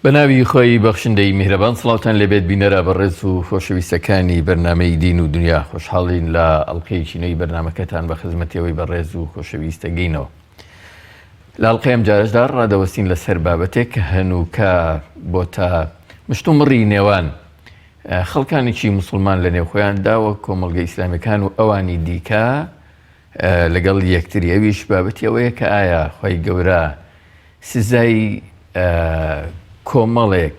بە ناوی خۆی بەخشندەی میهرەبان سڵاوتان لێبێت بینەرە بەڕێز و خۆشەویستەکانی بەرنامەی دین و دنیا خۆشحاڵین لە ئەڵلقەیەکی نوێی بەرنامەکەتان بە خزمەتەوەی بەڕێز و خۆشەویستەگەینەوە لە ئەڵقەی ئەمجارەشدا ڕادەوەستین لەسەر بابەتێک کە هەنووکە بۆتە مشتومڕی نێوان خەڵکانێکی موسڵمان لە نێوخۆیاندا و کۆمەڵگە ئیسلامیەکان و ئەوانی دیکە لەگەڵ یەکتری ئەویش بابەتی ئەوەیە کە ئایا خی گەورە سزای کۆمەڵێک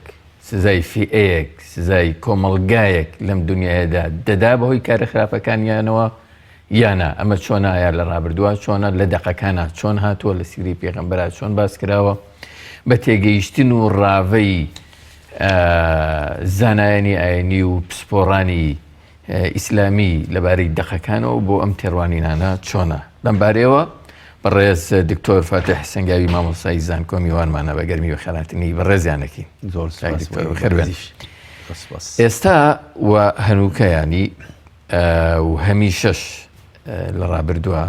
سزای فیئەیەک سزای کۆمەڵگایەک لەم دنیادا دەدا بەهۆی کارە خراپەکانیانەوە یا نا؟ ئەمە چۆنە ئایا لە ڕابردووا چۆنە؟ لە دەقەکانا چۆن هاتووە؟ لە سیرەی پێغەمبەرا چۆن باس کراوە؟ بە تێگەیشتن و ڕاڤەی زانایانی ئاینی و پسپۆڕانی ئیسلامی لەبارەی دەقەکانەوە بۆ ئەم تێڕوانینانە چۆنە؟ لەم بارەیەوە بەڕێز دکتۆر فاتح سەنگاوی مامۆستای زانکۆ میوانمانە بە گەرمی بەخێرهاتنی بەڕێزیانەکەین. زۆر سپاس دکتۆر بەخێربێن. ئێستا و هەنووکە یانی و هەمیشەش لە ڕابردووە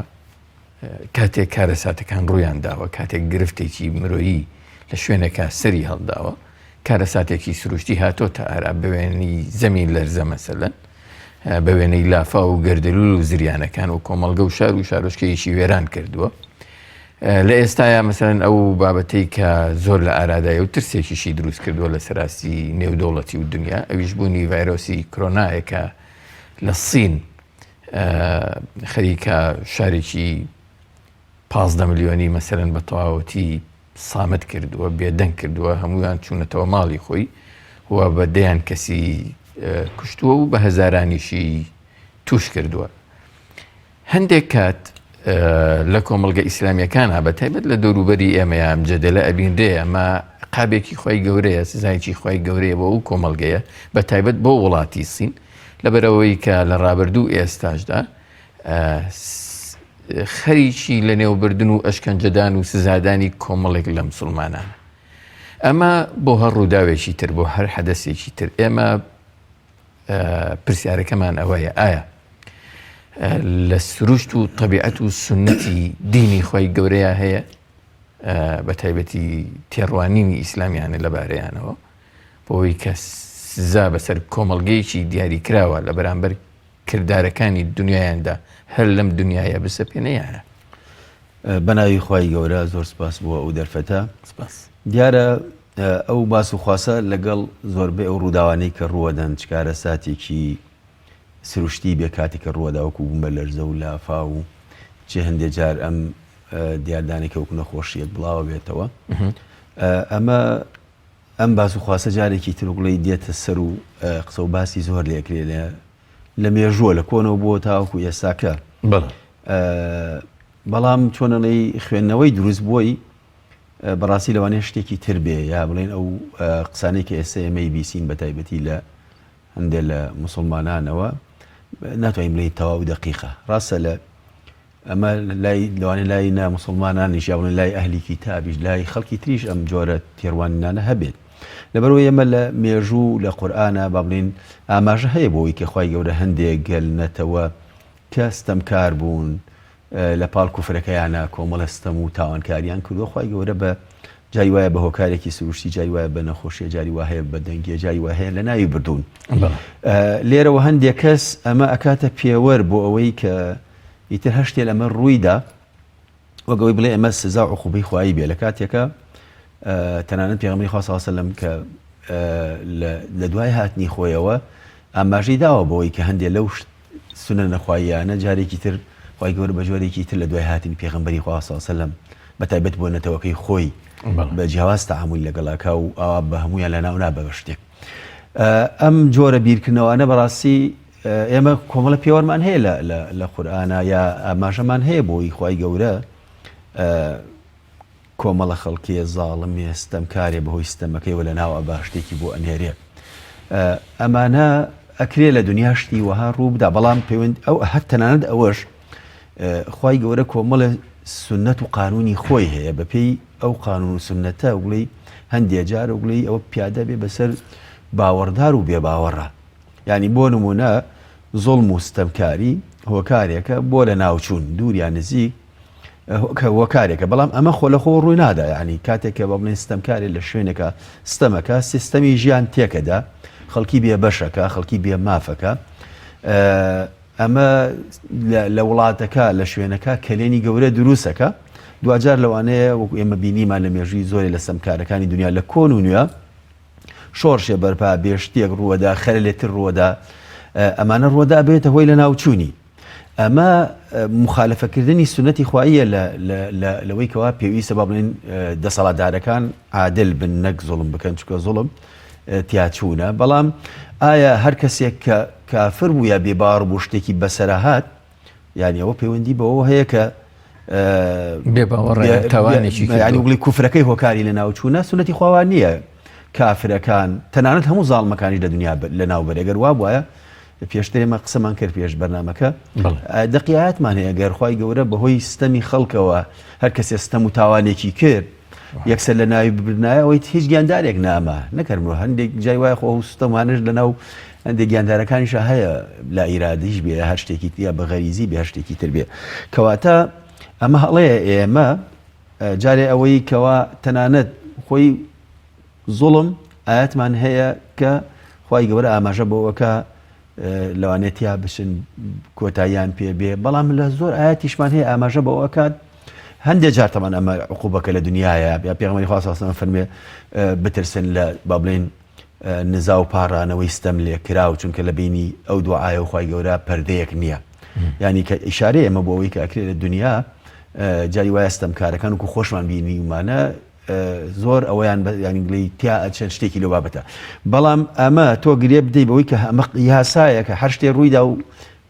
کاتێک کارەساتەکان ڕوویان داوە کاتێک گرفتێکی مرۆیی لە شوێنێکا سەری هەڵداوە کارەساتێکی سروشتی هاتۆتە ئارا بەوێنی زەمین لەرزە مەسەلەن بە وێنەی لافا و گەردەلول و زریانەکان و کۆمەڵگە و شار و شارۆچکەیەکی وێران کردووە لە ئێستایا مەسەلەن ئەو بابەتەی کە زۆر لە ئارادایە و ترسێکیشی دروست کردووە لە سەراستی نێودەوڵەتی و دنیا ئەویش بوونی ڤایرۆسی کرۆنایە کە لە سین خەریکە شارێکی 15 ملیۆنی مەسەرەن بە تەواوەتی سامت کردووە بێدەنگ کردووە هەمویان چوونەتەوە ماڵی خۆی و بە دەیان کەسی کوشتووە و بە هەزارانیشی توش کردووە. هەندێک کات لە کۆمەڵگە ئیسلامیەکانا بە تایبەت لە دەوروبەری ئێمەیا ئەم جەدەلە ئەبینرێ ئەمە قابێکی خوای گەورەیە سزایەکی خوای گەورەیە بۆ ئەو کۆمەڵگەیە بە تایبەت بۆ وڵاتی سین لەبەرەوەی کە لە ڕابردوو ئێستاشدا خەریکی لە نێوبردن و ئەشکەنجەدان و سزادانی کۆمەڵێک لە مسلمانان ئەمە بۆ هەر ڕووداوێکی تر بۆ هەر حەدەسێکی تر ئێمە پرسیارەکەمان ئەوەیە ئایا لە سروشت و تەبیعەت و سنەتی دینی خۆی گەورەیە هەیە بە تایبەتی تێڕوانینی ئیسلامیانە لەبارەیانەوە بۆی کە سزا بەسەر کۆمەڵگەیەکی دیاریکراوە لە بەرامبەر کردارەکانی دنیایاندا هەر لەم دنیاە بسەپێنەیانە. بەناوی خوای گەورە زۆر سپاس بۆ ئەو دەرفەتە. سپاس. دیارە ئەو باس و خواسە لەگەڵ زۆربەی ئەو ڕووداوانەی کە ڕووەدەن چ کارەساتێکی سروشتی بێ کاتێک کە ڕووەدا وەکو بوومەلەرزە و لافاو و چ هەندێ جار ئەم دیاردانێک کە وەکو نەخۆشییەک بڵاوە بێتەوە ئەمە ئەم باس و خواسە جارێکی تر بڵێی دێتە سەر و قسە و باسی زۆر لێکرێ لە لە مێژووە لە کۆنەوە بۆ تاوەکو ئێستاکە بەڵام چۆنەڵی خوێندنەوەی دروست بووی بەڕاستی لەوانەیە شتێکی تر بێ یا بڵێن ئەو قسانەی کە ئێستا ئێمەی بیسین بە تایبەتی لە هەندێک لە مسلمانانەوە ناتوانین بڵێین تەواو دەقیقە ڕاستە لە ئەمە لای لەوانەیە لای نا مسلمانانیش یا بڵێن لای ئەهلی کیتابیش لای خەڵکی تریش ئەم جۆرە تێڕوانینانە هەبێت لەبەرەوە ئێمە لە مێژوو لە قورئانە با بڵێین ئاماژە هەیە بۆی کە خوای گەورە هەندێک گەل نەتەوە کە ستەمکار بوون لە پاڵ کوفرەکەیانا کۆمەڵە ستەم و تاوانکاریان کردووە خوای گەورە بە جاری وایە بە هۆکارێکی سروشتی جاری وایە بە نەخۆشیە جاری وا هەیە بە دەنگیە جاری وا هەیە لە ناوی بردوون لێرەوە هەندێک کەس ئەمە ئەکاتە پێوەر بۆ ئەوەی کە ئیتر هەشتێ لەمە ڕوویدا وەک ئەوەی بڵێ ئەمە سزا و عقوبەی خوایی بێ لە کاتێکە تەنانەت پێغەمبەری خوا صلی الله علیه و سلم کە لە دوای هاتنی خۆیەوە ئاماژەی داوە بەوەی کە هەندێک لەو سوننە خواییانە جارێکی تر خوای گەورە بە جۆرێکی تر لە دوای هاتنی پێغەمبەری خوا صلی اللە علیە وسلم بە تایبەت بۆ نەتەوەکەی خۆی بە جیاواز تەعامول لەگەڵ ئەکا و ئاوا بە هەموویان لەناو نابە بە شتێک ئەم جۆرە بیرکردنەوانە بەڕاستی ئێمە کۆمەڵە پێوەرمان هەیە لە قورئانا یا ئاماژەمان هەیە بۆی خوای گەورە کۆمەڵە خەڵکێ زاڵمێ ستەمکارێ بەهۆی ستەمەکەیەوە لەناو ئەبا شتێکی بۆ ئەنێرێ ئەمانە ئەکرێ لە دنیا شتی وەها ڕوو بدا بەڵام پەیوەند ئەو هەر تەنانەت ئەوەش خوای گەورە کۆمەڵێ سنت و قانونی خۆی هەیە بەپێی ئەو قانون و سنەتە وڵی هەندێ جار و بڵێ ئەوە پیادە بێ بەسەر باوەڕدار و بێباوەڕە ینی بۆ نمونە زوڵم و ستەمکاری هۆکارێکە بۆ لە ناوچوون دوور یان نزیک. هۆکارێکە بەڵام ئەمە خۆ لە خۆ ڕووی نادا یعنی کاتێک کە بە بڵێن ستەمکارێ لە شوێنێکە ستەمەکە سیستەمی ژیان تێکەدا خەڵکی بێ بەشەکە خەڵکی بێ مافەکە ئەمە لە وڵاتەکە لە شوێنەکە کەلێنی گەورە دروستەکە دواجار لەوانەیە وەکو ئێمە بینیمان لە مێژووی زۆرێ لە سەمکارەکانی دنیا لە کۆن و نوێ شۆڕشێ بەرپا بێ شتێک ڕووەدا خەلەلێ تر ڕووەدا ئەمانە ڕووەدا بێتە هۆی لە ناوچوونی ئەمە مخالفەکردنی سونەتی خواییە لەوەی کەوا پێویستە با بڵێن دەسەڵاتدارەکان عادل بن نەک زوڵم بکەن چونکە زوڵم تیاچوونە بەڵام ئایا هەر کەسێک کە کافر بوو یا بێباوەڕ بوو شتێکی بەسەرە هات یعنی ئەوە پەیوەندی بەوە هەیە کە بێ باوەڕ تاوانێکی ینی بڵی کوفرەکەی هۆکاری لە ناوچوونە سونەتی خواوان نییە کافرەکان تەنانەت هەموو زاڵمەکانیش لە دنیا لە ناو بەرێ گەر وا بوایە پێشتر ئێمە قسەمان کرد پێش بەرنمەکە دەقی ئاەتمان هەیە گەر خوای گەورە بەهۆی ستەمی خەڵکەوە هەر کەسێ ستەم و تاوانێکی کرد یەکسەر لە ناوی ببرنایە ئەوەی هیچ گیاندارێک ناما نەکەرمەوە هەندێک جای وای خۆ ستەمانش لە ناو هەندێک گیاندارەکانیشە هەیە لا ئیرادیش بێ هەر شتێکی تیا بە غەریزی بێ هەر شتێکی تر بێ کەواتە ئەمە هەڵەیە ئێمە جارێ ئەوەی کەوا تەنانەت خۆی زوڵم ئایەتمان هەیە کە خوای گەورە ئاماژە بەوەکە لەوانەیە تیا بچن کۆتاییان پێ بێ بەڵام لە زۆر ئاەتیشمان هەیە ئاماژە بەوە کات هەندێک جار تەمان ئەمە عقوبەکە لە دنیاە یا پێغەمبەری خوا صلی الله فەرمێ بترسن لە با بڵێن نزا و پاڕانەوەی ستەم لێکراو چونکە لە بینی ئەو دوعاە و خوای گەورە پەردەیەک نییە ینی کە ئیشارەیە ئەمە بۆ ئەوەی کە ئەکرێت لە دنیا جاری وایە ستەمکارەکان وکو خۆشمان بینیومانە زۆر ئەوەیان ینی بڵێی تیا ئەچێت شتێکی لەو بابەتە بەڵام ئەمە تۆ گرێ بدەی بەوەی کە ئەمە یاسایە کە هەر شتێ ڕوویدا و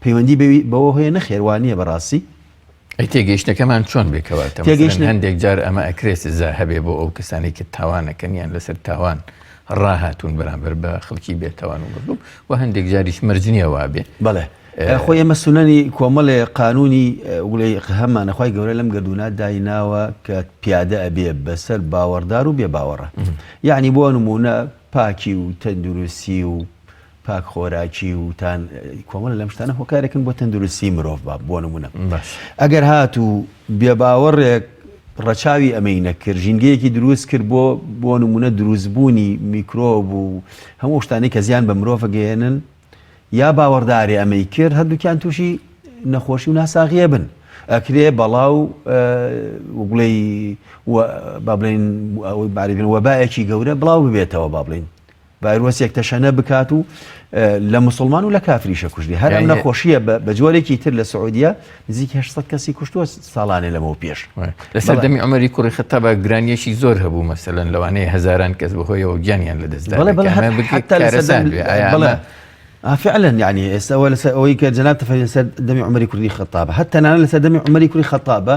پەیوەندی بەوە هەیە نەخێوانیە بەڕاستی ئەی تێگەیشتەکەمان چۆن بێکەوە تێگەیشتن هەندێک جار ئەمە ئەکرێت سزا هەبێ بۆ ئەو کەسانی کە تاوانەکەن یان لەسەر تاوان ڕاهاتوون بەرامبەر بە خەڵکی بێتاوان و مەزلوم و هەندێک جاریش مەرج نییە وابێ. بەڵێ خۆی ئێمە سونەنی کۆمەڵێ قانونی وڵێ هەمانە خوای گەورە لەم گەردوونە دایناوە کە پیادە ئەبێ بەسەر باوەڕدار و بێ باوەڕە یعنی بۆ نمونە پاکی و تەندروستی و پاک خۆراکی و تان کۆمەڵ لەم شتانە هۆکارێکن بۆ تەندروستی مرۆڤ با بۆ نمونە ئەگەر هات و بێ باوەڕێک ڕەچاوی ئەمەی نەکرد ژینگەیەکی دروست کرد بۆ بۆ نمونە دروستبوونی میکرۆب و هەموو شتانەی کە زیان بە مرۆڤ گەیەنن یا باوەڕدارێ ئەمەی کرد هەردووکیان تووشی نەخۆشی و ناساغیە بن ئەکرێ بەڵا و بڵێ با بڵێن باربن وەبایەکی گەورە بڵاو ببێتەوە با بڵین ڤایرۆسێک تەشەنە بکات و لە مسلمان و لە کافریشە کوژری هەر ئەم نەخۆشیە بە جۆرێکی تر لە سعودیە نزیک 800 کەسی کوشتووە ساڵانێ لەمەو پێش لە سەردەمی عومەری کوڕی خەتابا گرانیەکی زۆر هەبوو مەسەلەن لەوانەیە هەزاران کەس بەهۆیەوە گیانیان لەدەستدا بەڵێ بەڵێ حتا لەسەر بەڵێ فعلا یعنی ئێستا ئەوە لەسەر ئەوەی کە جەناب تەفەری لەسەر دەمی عومەری کوڕی خەتابە هەر تەنانەت لەسەر دەمی عومەری کوڕی خەتابە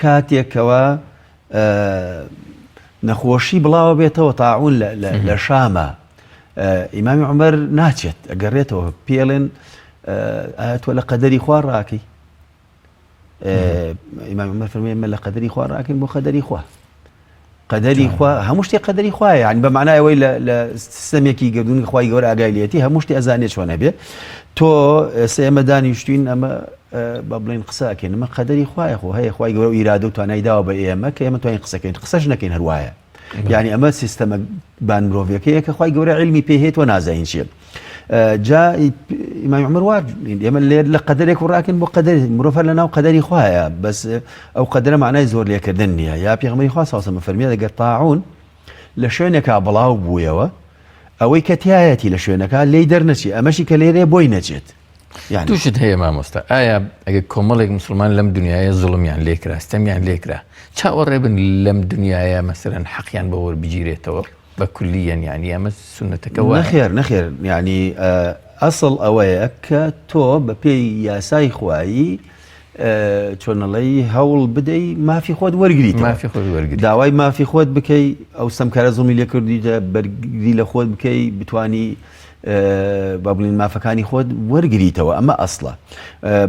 کاتێکەوە نەخۆشی بڵاوە بێتەوە تاعون لە شامە ئیمامی عومەر ناچێت ئەگەڕێتەوە پێڵێن ئایا تۆ لە قەدەری خوا ڕاکەی ئیمام عومەر فەرمی ئێمە لە قەدەری خوا ڕاکەین بۆ قەدەری خوا قەدەری خوا هەموو شتێک قەدەری خوایە یعنی بە معنای ئەوەی لە سیستەمێکی گەردوونی خوای گەورە ئاگای لێتی هەموو شتێ ئەزانێت چۆن ئەبێ تۆ ئێستا ئێمە دانیشتوین ئەمە بە بڵێن قسە ئەکەین ئەمە قەدەری خوایە خۆ هەیە خوای گەورە و ئیرادە و توانای داوە بە ئێمە کە ئێمە توانین قسەکەین قسەش نەکەین هەروایە یعنی ئەمە سیستەمە بان مرۆڤەکەیە کە خوای گەورە علمی پێ هەیە تۆ نازانین چییە جا ئیمام عمر وا ئێمە لێر لە قەدەرێک و ڕاکەین بۆ قەدەر مرۆڤ هەر لە ناو قەدەری خوایە بەس ئەو قەدەرە معنای زۆر لێکردن نییە یا پێغەمبەری خوا صلی الله علیه و فەرمیە دەگەر تاعون لە شوێنێکا بڵاو بوویەوە ئەوەی کە تایەتی لە شوێنەکە لێی دەرنەچی ئەمەشی کە لێرێ بۆی نەچێت یعنی دوو شت هەیە مامۆستا ئایا ئەگەر کۆمەڵێک مسلمان لەم دنیاە زوڵمیان لێکرا ستەمیان لێکرا چاوەڕێ بن لەم دنیاە مەسەرەن حەقیان بۆ وەربگیرێتەوە بە کولیەن یانی ئەمە سونەتەکە وایە؟ نەخێر نەخێر یانی ئەسڵ ئەوەیە کە تۆ بە پێی یاسای خوایی چۆنەڵی هەوڵ بدەی مافی خۆت وەرگری مافی خۆت وەرگری داوای مافی خۆت بکەی ئەو ستەمکارە زوڵمی لێ کردیتە بەرگری لە خۆت بکەی بتانی با بڵین مافەکانی خۆت وەرگریتەوە ئەمە ئەسڵە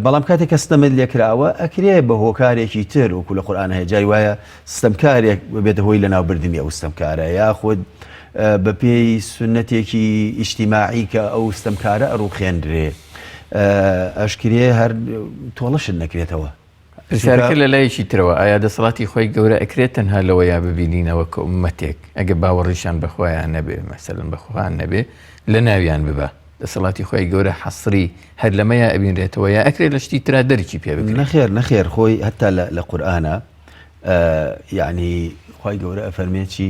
بەڵام کاتێک کە ستەمت لێکراوە ئەکرێ بە هۆکارێکی تر وەکو لە قورئان هەیە جاری وایە ستەمکارێک ببێتە هۆی لەناوبردنی ئەو ستەمکارە یاخود بەپێی سوننەتێکی ئیجتیماعی کە ئەو ستەمکارە ئەڕوخێنرێ ئەشکرێ هەر تۆڵەشت نەکرێتەوە. پرسیارەکە لە لایەکی ترەوە ئایا دەسەڵاتی خوای گەورە ئەکرێت تەنها لەوەیا ببینینەوە کە ئوممەتێک ئەگەر باوەڕیشیان بە خوایان نەبێ مەسەلەن بە خوان نەبێ لە ناویان ببا دەسەڵاتی خوای گەورە حەسری هەر لەمەیا ئەبینرێتەوە یا ئەکرێت لە شتی ترا دەرکی پێ بکرێت؟ نەخێر نەخێر خۆی هەتا لە قورئانا یەعنی خوای گەورە ئەفەرمێ چی؟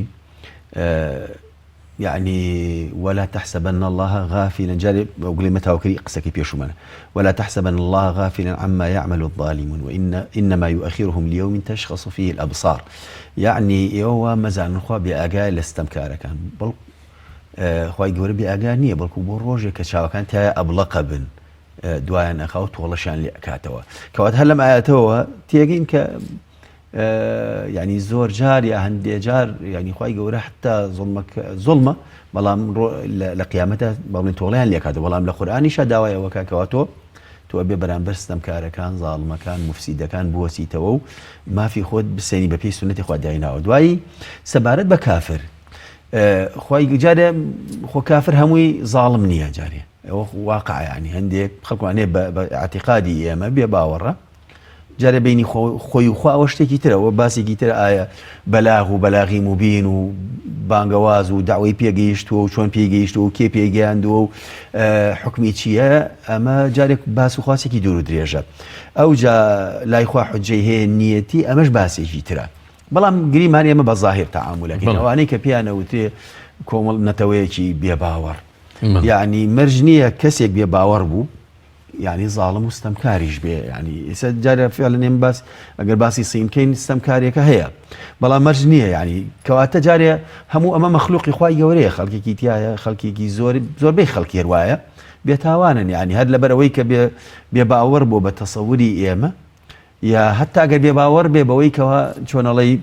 یەعنی ولا تحسبن اللە غافلا جارێ بڵێ مەتاوکەری قسەکەی پێشوومانە ولا تحسبن اللە غافلا عما يعمل الظالمون وإن إنما يؤخرهم ليوم تشخص فيه الأبصار یەعنی ئێوە وا مەزانن خوا بێ ئاگایە لە ستەمکارەکان بەڵ خوای گەورە بێ ئاگا نییە بەڵکو بۆ ڕۆژێک کە چاوەکان تایە ئەبڵەقە بن دوایان ئەخا و تۆڵەشیان لێ ئەکاتەوە کەوات هەر لەم ئاەتەوە تێگەین کە یانی زۆر جار یا هەندێ جار یانی خوای گەورە حتا زوڵمەکە زوڵمە بەڵام لە قیامەتە بەڵێن تۆڵیان لێکاتەوە بەڵام لە قورئانیشا داوای ئەوەکە کەوا تۆ تۆ ئەبێ بەرامبەر ستەمکارەکان زاڵمەکان مفسیدەکان بوەسیتەوە و مافی خۆت بسێنی بە پێی سوننەتی خوا دایناوە دوایی سەبارەت بە کافر خوای جارێ خۆ کافر هەمووی زاڵم نییە جارێ ئەوە واقع ینی هەندێک خەڵکوانێ بە اعتقادی ئێمە بێ باوەڕە جارێ بەینی خۆی و خوا ئەوە شتێکی ترە ئەوە باسێکی ترە ئایا بەلاغ و بەلاغی موبین و بانگەواز و داوای پێگەیشتووە و چۆن پێگەیشتووە و کێ پێگەیاندووە و حکمی چییە ئەمە جارێک باس و خواسێکی دوور و درێژە ئەو جا لای خوا حجەی هەیە نیەتی ئەمەش باسێکی ترە بەڵام گریمان ئێمە بە ظاهر تەعامولەکەین ئەوانەی کە پێیان ئەوترێ کۆمەڵ نەتەوەیەکی بێباوەڕ یعنی مەرج نییە کەسێک بێ باوەڕ بوو یانی زاڵم و ستەمکاریش بێ یانی ئێستا جارێ فعلا ئێمە باس ئەگەر باسی سین بکەین ستەمکاریەکە هەیە بەڵام مەرج نییە یانی کەواتە جارێ هەموو ئەمە مەخلوقی خوای گەورەیە خەڵکێکی تایە خەڵکێکی زۆر زۆربەی خەڵکی هەروایە بێتاوانن یانی هەر لەبەرەوەی کە بێ بێ باوەڕ بۆ بە تەسەوری ئێمە یا هەتا گەر بێ باوەڕ بێ بەوەی کەوا چۆنەڵی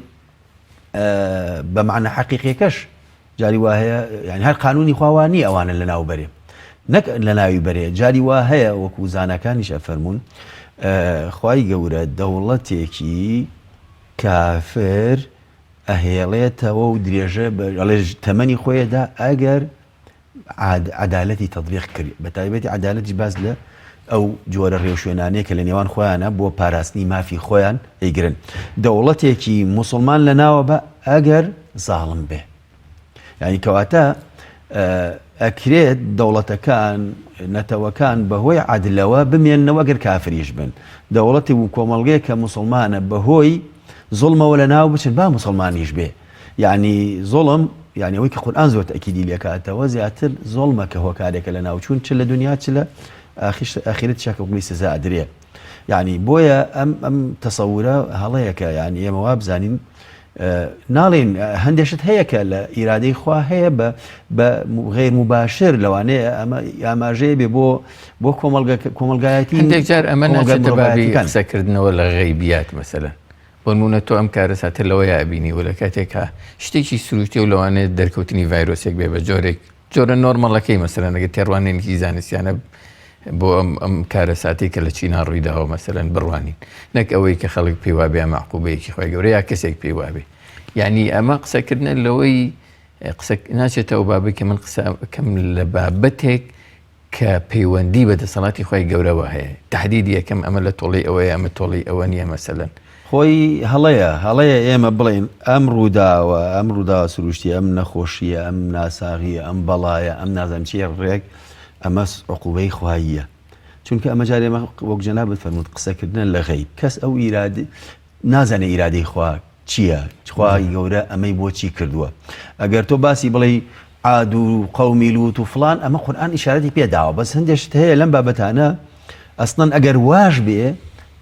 بە معنە حەقیقیەکەش جاری وا هەیە یانی هەر قانونی خوا وا نییە ئەوانە لەناو بەرێ نەک لەناوی بەرێ جاری وا هەیە وەکو زاناکانیش ئەفەرموون خوای گەورە دەوڵەتێکی کافر ئەهێڵێتەوە و درێژە بەڵێ تەمەنی خۆیدا ئەگەر عەدالەتی تەتبیق کرد، بەتایبەتی عەدالەتیش باس لە ئەو جۆرە رێوشوێنانەیە کە لە نێوان خۆیانە بۆ پاراستنی مافی خۆیان ئەیگرن. دەوڵەتێکی موسڵمان لەناوە بە ئەگەر زاڵم بێ. یانی کەواتە ئەکرێت دەوڵەتەکان نەتەوەکان بەهۆی عەدلەوە بمێننەوە گەر کافریش بن. دەوڵەتی و کۆمەڵگەیەک کە موسڵمانە بەهۆی زوڵمەوە لەناو بچن با موسڵمانیش بێ. یەعنی زوڵم یەعنی ئەوەی کە قورئان زۆر تەئکیدی لێکاتەوە زیاتر زوڵمە کە هۆکارێکە لە ناوچوون چ لە دنیا چ لە ئاخیرەتیشا کە وەکوی سزا ئەدرێ یەعنی بۆیە ئەم ئەم تەسەورە هەڵەیەکە یەعنی ئێمە وا بزانین ناڵێن هەندێک شت هەیە کە لە ئیرادەی خوا هەیە بە بە غیر مباشر لەوانەیە ئەمە ئاماژەیە بێ بۆ بۆ کۆمەڵگە کۆمەڵگایەتی هەندێک جار ئەمە ناچێتە بابی قسەکردنەوە لە غەیبیات مەسەلەن بۆ نموونە تۆ ئەم کارەساتە لەوەیا ئەبینی و لە کاتێکا شتێکی سروشتیە و لەوانەیە دەرکەوتنی ڤایرۆسێک بێ بە جۆرێک جۆرە نۆرمەڵەکەی مەسەلەن ئەگەر تێڕوانینێکی زانستیانە بۆ ئەم ئەم کارەساتەی کە لە چینا ڕوویداوە مەسەلەن بڕوانین نەک ئەوەی کە خەڵک پێی وابێ ئەمە عقوبەیەکی خوای گەورە یا کەسێک پێی وابێ یعنی ئەمە قسەکردنە لەوەی قسە ناچێتەوە بابی کە من قسە کەم لە بابەتێک کە پەیوەندی بە دەسەڵاتی خوای گەورەوە هەیە تەحدیدی یەکەم ئەمە لە تۆڵەی ئەوەیە ئەمە تۆڵەی ئەوە نییە مەسەلەن. خۆی هەڵەیە هەڵەیە ئێمە بڵێین ئەم ڕووداوە ئەم ڕووداوە سروشتیە ئەم نەخۆشیە ئەم ناساغیە ئەم بەڵایە ئەم نازانم چیە ڕێک ئەمە عقوبەی خواییە چونکە ئەمە جارێ ئێمە وەک جەنابت فەرمووت قسەکردنە لە غەیب کەس ئەو ئیرادە نازانێ ئیرادەی خوا چیە خوای گەورە ئەمەی بۆچی کردووە ئەگەر تۆ باسی بڵێی عاد و قەومی لوت و فڵان ئەمە قورئان ئیشارەتی پێ داوە بەس هەندێک شت هەیە لەم بابەتانە ئەسڵەن ئەگەر واش بێ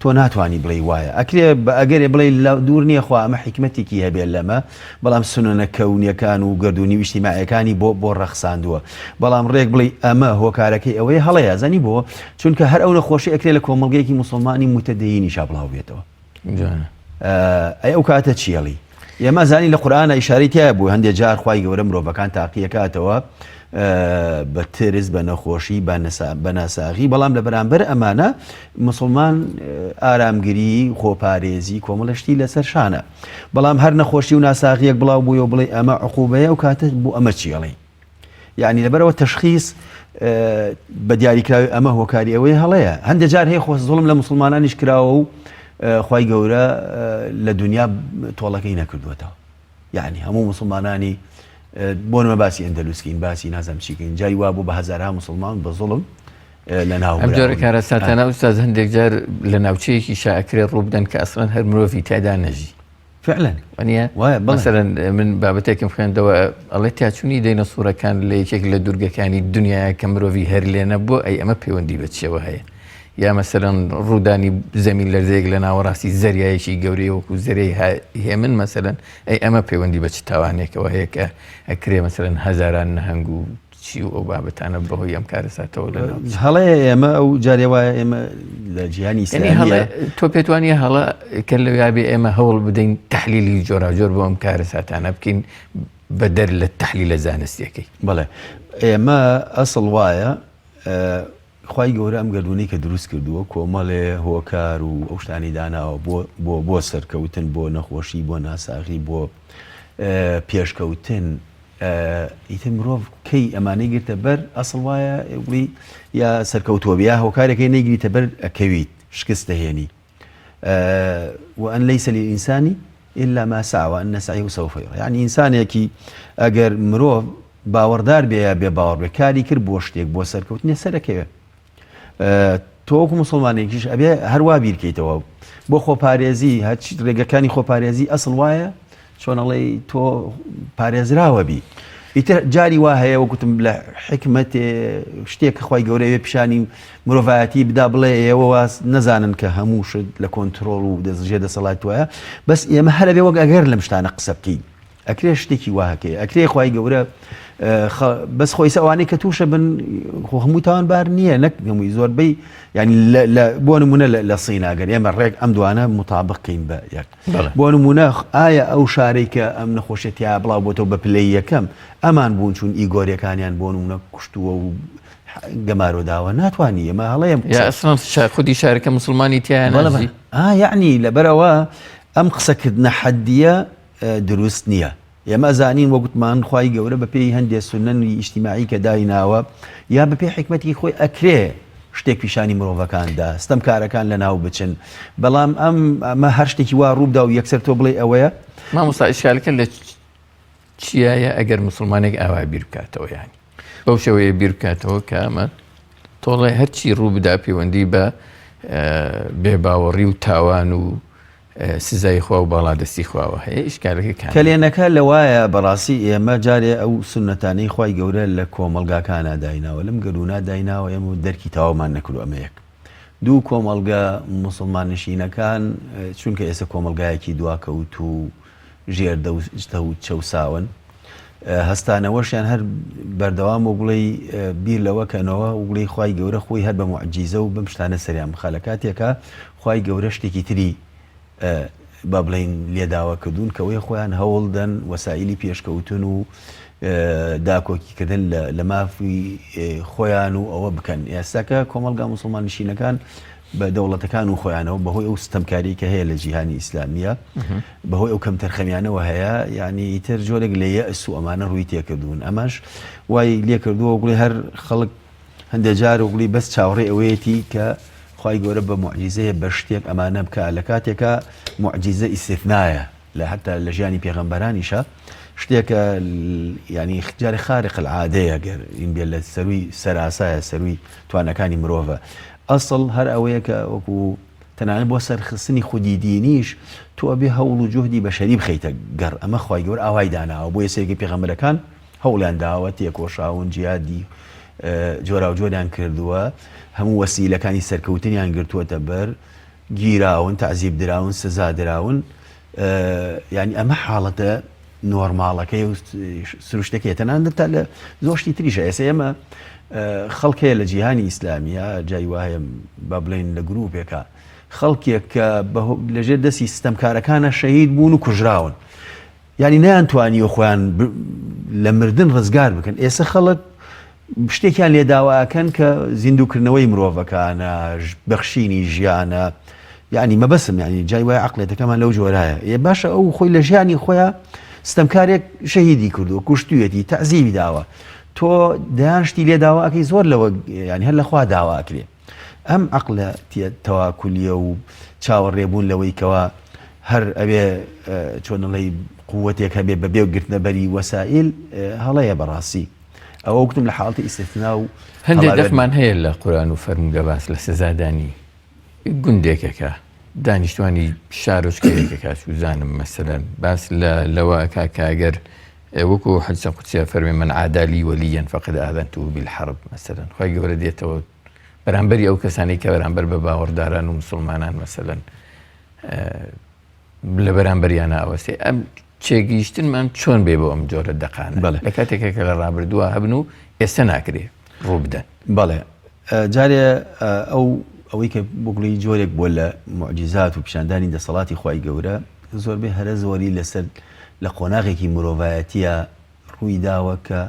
تۆ ناتوانی بڵێی وایە ئەکرێ بە ئەگەرێ بڵێ لە دوور نییە خوا ئەمە حیکمەتێکی هەبێ لەمە بەڵام سوننە کەونیەکان و گەردوونی و ئیجتیماعیەکانی بۆ بۆ ڕەخساندووە بەڵام ڕێک بڵێ ئەمە هۆکارەکەی ئەوەیە هەڵەیە زانی بۆ چونکە هەر ئەو نەخۆشی ئەکرێ لە کۆمەڵگەیەکی موسڵمانی موتەدەینیشا بڵاو بێتەوە ئەی ئەو کاتە چیەڵی ئێمە زانی لە قورئانە ئیشارەی تیا بوو هەندێک جار خوای گەورە مرۆڤەکان تاقیەکاتەوە بە ترس بە نەخۆشی بە ناساغی بەڵام لە بەرامبەر ئەمانە مسلمان ئارامگری خۆپارێزی کۆمەڵشتی لەسەر شانە بەڵام هەر نەخۆشی و ناساغیەک بڵاو بووی و بڵێ ئەمە عقوبەیە و کاتە بۆ ئەمە چیڵی یعنی لەبەرەوە تەشخیص بە دیاریکراوی ئەمە هۆکاری ئەوەی هەڵەیە هەندێک جار هەیە خۆ زوڵم لە مسلمانانیش کراوە و خوای گەورە لە دنیا تۆڵەکەی نەکردووەتەوە یعنی هەموو مسلمانانی بۆ نمە باسی ئەندەلوسکەین باسی نازم چیکەین جای وا بوو بە هەزارها مسلمان بە زوڵم لە ناو ئەم جۆرە کارەساتانە ئوستاز هەندێک جار لە ناوچەیەکی شاکرێ ڕوو بدەن کە ئەسڵەن هەر مرۆڤی تیادا نەژی فعلا وانە وایە بەڵێ. مەسەلەن من بابەتێکم خوێندەوە ئەڵێ تیاچوونی دەینەسوورەکان لە یەکێک لە دوورگەکانی دنیاە کە مرۆڤی هەر لێ نەبووە ئەی ئەمە پەیوەندی بە چیەوە هەیە یا مەسەلەن ڕوودانی زەمین لەرزەیەک لە ناوەڕاستی زەریایەکی گەورەی وەکو زەریای هێمن مەسەلەن ئەی ئەمە پەیوەندی بە چ تاوانێکەوە هەیە کە ئەکرێ مەسەلەن هەزاران نەهەنگ و چی و ئەو بابەتانە بەهۆی ئەم کارەساتەوە لە ناو بچن. هەڵەیە ئێمە ئەو جارێ وایە ئێمە لە جیهانی یعنی هەڵە ئیسلامیە تۆ پێت وانە هەڵە کە لەویا بێ ئێمە هەوڵ بدەین تحلیلی جۆراوجۆر بۆ ئەم کارەساتانە بکەین بەدەر لە تحلیلە زانستیەکەی. بەڵێ ئێمە ئەسڵ وایە خوای گەورە ئەم گەردوونەی کە دروست کردووە کۆمەڵێ هۆکار و ئەو شتانەی داناوە بۆ بۆ بۆ سەرکەوتن بۆ نەخۆشی بۆ ناساغی بۆ پێشکەوتن ئیتر مرۆڤ کەی ئەمانەی گرتە بەر ئەسڵ وایە بڵی یا سەرکەوتووە یا هۆکارێکی نەیگریتە بەر ئەکەویت شکست دەهێنی وأن ليس للإنسان إلا ما سعى وأن سعيه سوف يرى یعنی ئینسانێکی ئەگەر مرۆڤ باوەڕدار بێ یا بێ باوەڕ بێ کاری کرد بۆ شتێک بۆ سەرکەوتنێ سەرەکەوێ تۆ وەکو مسلمانێکیش ئەبێ هەروا بیرکەیتەوە بۆ خۆپارێزی هەرچی ڕێگەکانی خۆپارێزی ئەسڵ وایە چۆن ئەڵێی تۆ پارێزراوە بی ئیتر جاری وا هەیە وەکوتم لە حکمەتێ شتێک کە خی گەورەیە پیشانی مرۆڤایەتی بدا بڵێ ئێوە واز نەزانن کە هەموو شت لە کۆنتترۆڵ و دەستژێ دەسەڵات وایە بەس ئێمە هەرە بێ وەک ئەگەر لەم شتانە قسە بکەین ئەکرێ شتێکی وا هەکەی ئەکرێ خوای گەورە بەس خۆی ئەوانەی کە تووشە بن خۆ هەموو تاوانبار نییە نەک هەمووی زۆربەی یعنی بۆ نمونە لە سیناگەر ئێمە ڕێک ئەم دوانە متابقین بە یەک بۆ نمونە ئایا ئەو شارەی کە ئەم نەخۆشیە تیا بڵاو بۆتەوە بە پلەی یەکەم ئەمان بوون چون ئیگۆریەکانیان بۆ نمونە کوشتووە و گەمارۆ داوە ناتوانانی ئێمە هەڵەیە یا ئەسڵەن خودی شارەکە مسلمانی تیا نازی یعنی لەبەرەوە ئەم قسەکردنە حەدیە دروست نییە. ئێمە ئەزانین وەک وتمان خوای گەورە بە پێی هەندێ سوننی ئیجتیماعی کە دایناوە یا بە پێی حیکمەتی خۆی ئەکرێ شتێک پیشانی مرۆڤەکان دا ستەمکارەکان لەناو بچن بەڵام ئەم ئەمە هەر شتێکی وا ڕووبدا و یەکسەر تۆ بڵێ ئەوەیە. مامۆستا ئیشکالەکە لە چیایە ئەگەر موسڵمانێک ئاوا بیر بکاتەوە یانی بەو شێوەیە بیر بکاتەوە کە ئەمە تۆڵێ هەرچی ڕوو بدا پەیوەندی بە بێباوەڕی و تاوان و سزای خوا و باڵادەستی خواوە هەیە ئیشکالەکە کامەیە؟ کەلێنەکە لەوایە بەڕاستی ئێمە جارێ ئەو سوننەتانەی خوای گەورە لە کۆمەڵگاکانا دایناوە لەم گەردوونا دایناوە ئێمە دەرکی تەواومان نەکردوە ئەمە یەک دوو کۆمەڵگە موسڵمان نشینەکان چونکە ئێستا کۆمەڵگایەکی دواکەوتوو و ژێر دەستە و چەوساون هەستانەوەشیان هەر بەردەوام و بڵێی بیر لەوە کەنەوە و بڵێی خوای گەورە خۆی هەر بە موعجیزە و بەم شتانە سەریان بخا لە کاتێکا خوای گەورە شتێکی تری با بڵێین لێداوە کردوون کەوەی خۆیان هەوڵ دەن وەسائلی پێشکەوتن و داکۆکیکردن لە مافی خۆیان و ئەوە بکەن ئێستاکە کۆمەڵگا موسڵمان نشینەکان بە دەوڵەتەکان و خۆیانەوە بەهۆی ئەو ستەمکاری کە هەیە لە جیهانی ئیسلامیە بەهۆی ئەو کەمتەرخەمیانەوە هەیە یعنی ئیتر جۆرێک لە یەئس و ئەمانە ڕووی تێکردوون ئەمەش وای لێکردووە گوڵی هەر خەڵک هەندێک جار و گوڵی بەس چاوەڕێ ئەوەیەتی کە خوای گەورە بە موعجیزەیە بە شتێک ئەمانە بکە لە کاتێکا موعجیزە ئیستثنایە لە حتا لە ژیانی پێغەمبەرانیشا شتێکە یعنی جارێ خارق العادەیە گەر این بێ لە سەروی سەراسایە سەروی توانەکانی مرۆڤە ئەسڵ هەر ئەوەیە کە وەکو تەنانەت بۆ سەرخستنی خودی دینیش تۆ ئەبێ هەوڵ و جوهدی بەشەری بخەیتە گەڕ ئەمە خوای گەورە ئاوای داناوە بۆیە سەیرکەی پێغەمبەرەکان هەوڵیان داوە تێکۆشاون جیادی جۆراوجۆریان کردووە هەموو وەسیلەکانی سەرکەوتنیان گرتووەتە بەر گیراون تەعزیب دراون سزا دراون یعنی ئەمە حاڵەتە نۆرماڵەکەی و سروشتەکەی تەنانەت تا لە زۆر شتی تریشە ئێستا ئێمە خەڵک هەیە لە جیهانی ئیسلامیە جای وایە با بڵێین لە گروپێکە خەڵکێک کە لەژێر دەستی ستەمکارەکانە شەهید بوون و کوژراون یعنی نەیانتوانیوە خۆیان لە مردن ڕزگار بکەن ئێستا خەڵک شتێکیان لێ داوا ئەکەن کە زیندووکردنەوەی مرۆڤەکانە، بەخشینی ژیانە، یانی مەبەستم یانی جای وایە عەقڵیەتەکەمان لەو جۆرایە. ئێ باشە ئەو خۆی لە ژیانی خۆیا ستەمکارێک شەهیدی کردووە، کوشتوویەتی، تەعزیبی داوە. تۆ دەیان شتی لێ داوا ئەکەی زۆر لەوە یانی هەر لە خوا داوا ئەکرێ. ئەم عەقڵە تەواکولیە و. چاوەڕێ بوون لەوەی کەوا هەر ئەوێ چۆنەڵی قوتێک هەبێ بە بێ گرتنە بەری وەسائل هەڵەیە بەڕاستی ئەوە وتم لە حاڵەتی ئیستثنا و هەندێک دەقمان هەیە لە قورئان و فەرموودە باس لە سزادانی گوندێکەکە دانیشتوانی شارۆچکەیەکەکە سوزانم مەسەلەن باس لە لەوە ئەکا کە ئەگەر وەکو حدیثە قودسیە فەرمی من عادى لي وليا فقد آذنته بالحرب مەسەلەن خوای گەورە دێتەوە بەرامبەری ئەو کەسانەی کە بەرامبەر بە باوەڕداران و مسلمانان مەسەلەن لە بەرامبەریانە ئەوەستێ ئەم تێگەیشتنمان چۆن بێ بۆ ئەم جۆرە دەقانە بەڵێ. لە کاتێکا کە لە ڕابردووە هەبن و ئێستا ناکرێ ڕوو بدەن. بەڵێ جارێ ئەو ئەوەی کە بگڵی جۆرێک بووە لە موعجیزات و پیشاندانی دەسەڵاتی خوای گەورە زۆربەی هەرە زۆری لەسەر لە قۆناغێکی مرۆڤایەتیە ڕووی داوە کە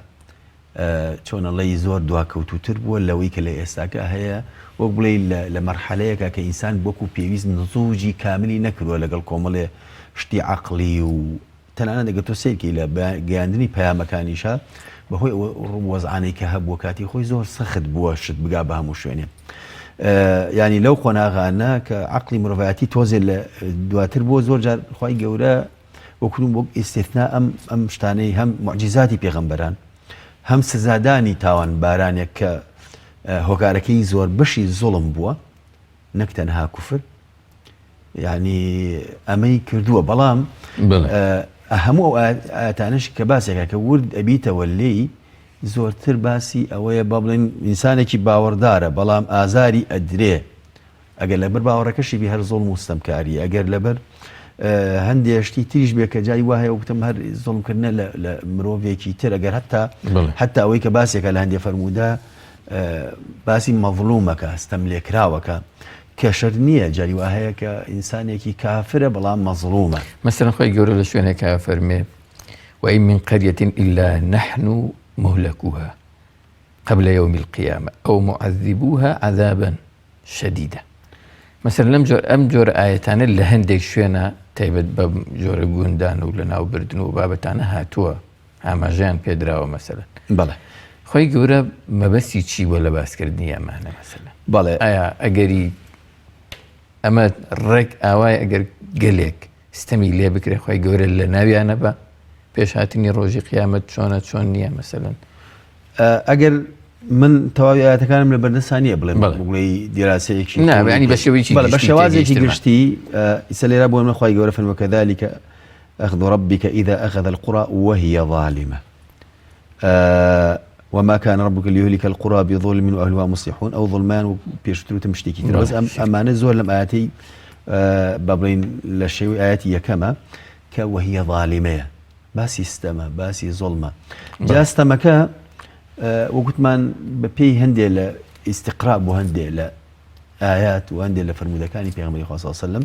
چۆن ئەڵێی زۆر دواکەوتووتر بووە لەوەی کە لە ئێستاکە هەیە، وەک بڵێی لە مەرحەلەیەکا کە ئینسان وەکو پێویست نزوجی کاملی نەکردووە لەگەڵ کۆمەڵێ شتی عەقڵی و تەنانەت ئەگەر تۆ سەیر کەی لە گەیاندنی پەیامەکانیشا بەهۆی ئەو وەزعانەی کە هەبووە کاتی خۆی زۆر سەخت بووە شت بگا بە هەموو شوێنێ یانی لەو قۆناغانە کە عەقڵی مرۆڤایەتی تۆزێ لە دواتر بووە زۆر جار خوای گەورە وەکو وەک ئیستیثنا ئەم ئەم شتانەی هەم موعجیزاتی پێغەمبەران هەم سزادانی تاوانبارانێک کە هۆکارەکەی زۆر بەشی زوڵم بووە نەک تەنها کوفر یعنی ئەمەی کردووە بەڵام هەموو ئەو ئاەتانش کە باسێکە کە ورد ئەبیتەوە لێی زۆرتر باسی ئەوەیە با بڵێن ئینسانێکی باوەڕدارە بەڵام ئازاری ئەدرێ ئەگەر لەبەر باوەڕەکەشی بی هەر زوڵم و ستەمکاریە ئەگەر لەبەر هەندێ شتی تریش بێ کە جای وا هەیە وتم هەر زوڵمکردنە لە مرۆڤێکی تر ئەگەر هەتا حتا ئەوەی کە باسێکە لە هەندێ فەرموودە باسی مەظلومەکە ستەم لێکراوەکە کە شەر نییە جاری وا هەیە کە ئینسانێکی کافرە بەڵام مەظلومە. مەسەلەن خوای گەورە لە شوێنێکا فەرمێ وإن من قرية إلا نحن مهلكوها قبل يوم القيامة أو معذبوها عذابا شدیدە مەسەلەن لەم جۆر ئەم جۆرە ئایەتانە لە هەندێک شوێنە تایبەت بە جۆرە گوندان و لە ناوبردن و بابەتانە هاتووە ئاماژەیان پێدراوە مەسەلەن بەڵێ خۆی گەورە مەبەستی چی بووە لە باسکردنی ئەمانە مەسەلەن بەڵێ ئایا ئەگەری ئەمە ڕێک ئاوای ئەگەر گەلێک ستەمی لێ بکرێ خوای گەورە لە ناویانە بە پێش هاتنی ڕۆژی قیامەت چۆنە چۆن نییە مەسەلەن. ئەگەر من تەواوی ئاەتەکانم لە بەردەسا نییە بڵێم بڵێ دیراسەیەکی ینی بە شێوەیەکی بە شێوازێکی گشتی ئیسە لێرە بۆ من خوای گەورە فەرمووە كذلك أخذ ربك إذا أخذ القرى وهي ظالمة وما كان ربك ليهلك القرى بظلم وأهلها مصلحون ئەو ظلمان و پێشتر وتم شتێکی تر بەس ئەم ئەمانە زۆر لەم ئاەتی با بڵین لە شێوی ئاەتی یەکەمە کە وهي ظالمەیە باسی ستەمە باسی زۆڵمە جا ستەمەکە وەگوتمان بە پێی هەندێ لە ئیستقرا بۆ هەندێ لە ئايات و هەندێ لە فرموودەکانی پێغەمبەری خوا صلی الله علیه وسلم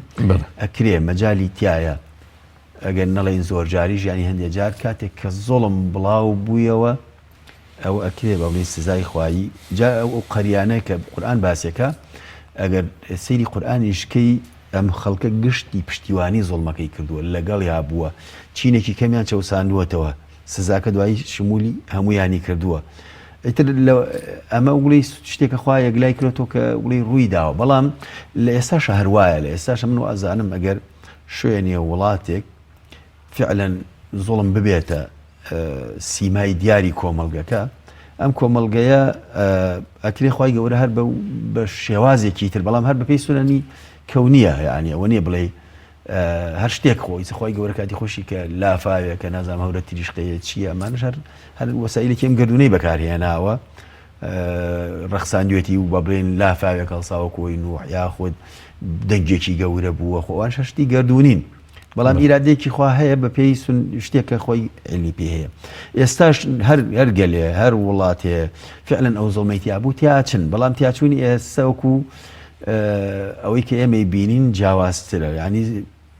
ئەکرێ مەجالی تایە ئەگەر نەڵێین زۆر جاریش یانی هەندێ جار کاتێک کە زوڵم بڵاو بوویەوە ئەوە ئەکرێ بە بڵێین سزای خوایی جا ئەو ئەو قەریانە کە قورئان باسێکە ئەگەر سەیری قورئانیش کەی ئەم خەڵکە گشتی پشتیوانی زوڵمەکەی کردووە لەگەڵیا بووە چینێکی کەمیان چەوساندووەتەوە سزاکە دوایی شمولی هەمویانی کردووە ئیتر ئەمە وڵی شتێکە خوا یەکلای کرێتەوە کە وڵی ڕووی داوە بەڵام لە ئێستاشە هەروایە لە ئێستاشە من و ئەزانم ئەگەر شوێنێ و وڵاتێک فعلەن زوڵم ببێتە سیمای دیاری کۆمەڵگەکە ئەم کۆمەڵگەیە ئەکرێ خوای گەورە هەر بە شێوازێکی تر بەڵام هەر بەپێی سونەنی کەونیە یعنی ئەوە نییە بڵێ هەر شتێک خۆی خوای گەورە کاتی خۆشی کە لافاوێک کە نازانم هەورە تریشقەیە چییە ئەمانەش هەر هەر وەسایلێکی ئەم گەردوونەی بەکارهێناوە ڕەخساندوێتی و بە بڵێن لافاوێک هەڵساوە کۆی نوح یاخود دەنگێکی گەورە بووە خۆ ئەوان شەشتی گەردوونین بەڵام ئیرادەیەکی خوا هەیە بە پێی شتێک کە خۆی عیلمی پێ هەیە ئێستاش هەر هەر گەلێ هەر وڵاتێ فعلەن ئەو زڵمەی تیا بوو تیاچن بەڵام تیاچوونی ئێستا وەکو ئەوەی کە ئێمەی بینین جیاوازترە یعنی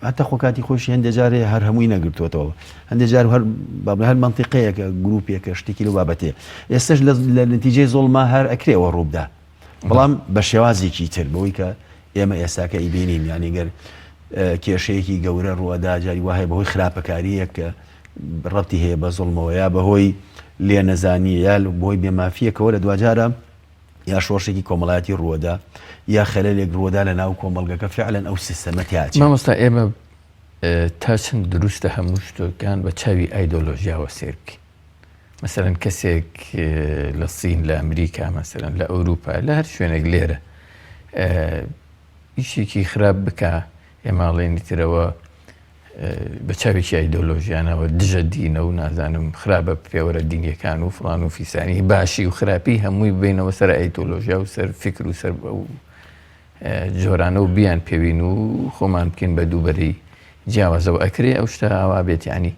هەتا خۆ کاتی خۆشی هەندێ جار هەیە هەر هەمووی نەگرتووەتەوە هەندێ جار هەر با بڵێ هەر مەنتیقەیەکە گروپێکە شتێکی لەو بابەتەیە ئێستاش لە نەتیجەی زوڵما هەر ئەکرێ ئەوە ڕووبدا بەڵام بە شێوازێکی تر بەوەی کە ئێمە ئێستاکە ئەیبینین یانی گەر کێشەیەکی گەورە ڕووەدا جاری وا هەیە بەهۆی خراپەکارییەک کە ڕەبتی هەیە بە زوڵمەوە یا بەهۆی لێنەزانییە یا بەهۆی بێمافییەکەوە لە دواجارە. یا شۆڕشێکی کۆمەڵایەتی ڕووەدا یا خەلەلێک ڕووەدا لە ناو کۆمەڵگەکە فعلەن ئەو سیستەمە تیاچێ. مامۆستا ئێمە تا چەند دروستە هەموو شتەکان بە چاوی ئایدۆلۆژیاوە سێر بکەین؟ مەسەلەن کەسێک لە سین لە ئەمریکا مەسەلەن لە ئەوروپا لە هەر شوێنێک لێرە ئیشێکی خراپ بکە ئێمە ئەڵێن ترەوە بە چاوێکی ئایدۆلۆژیانەوە دژە دینە و نازانم خراپە پێوەرە دینیەکان و فڵان و فیسانی باشی و خراپی هەمووی بینەوە سەر ئایدۆلۆژیا و سەر فکر و سەر ئەو جۆرانە و بیان پێوین و خۆمان بکەین بە دووبەرەی جیاوازەوە ئەکرێ ئەو شتە ئاوا بێت یانی.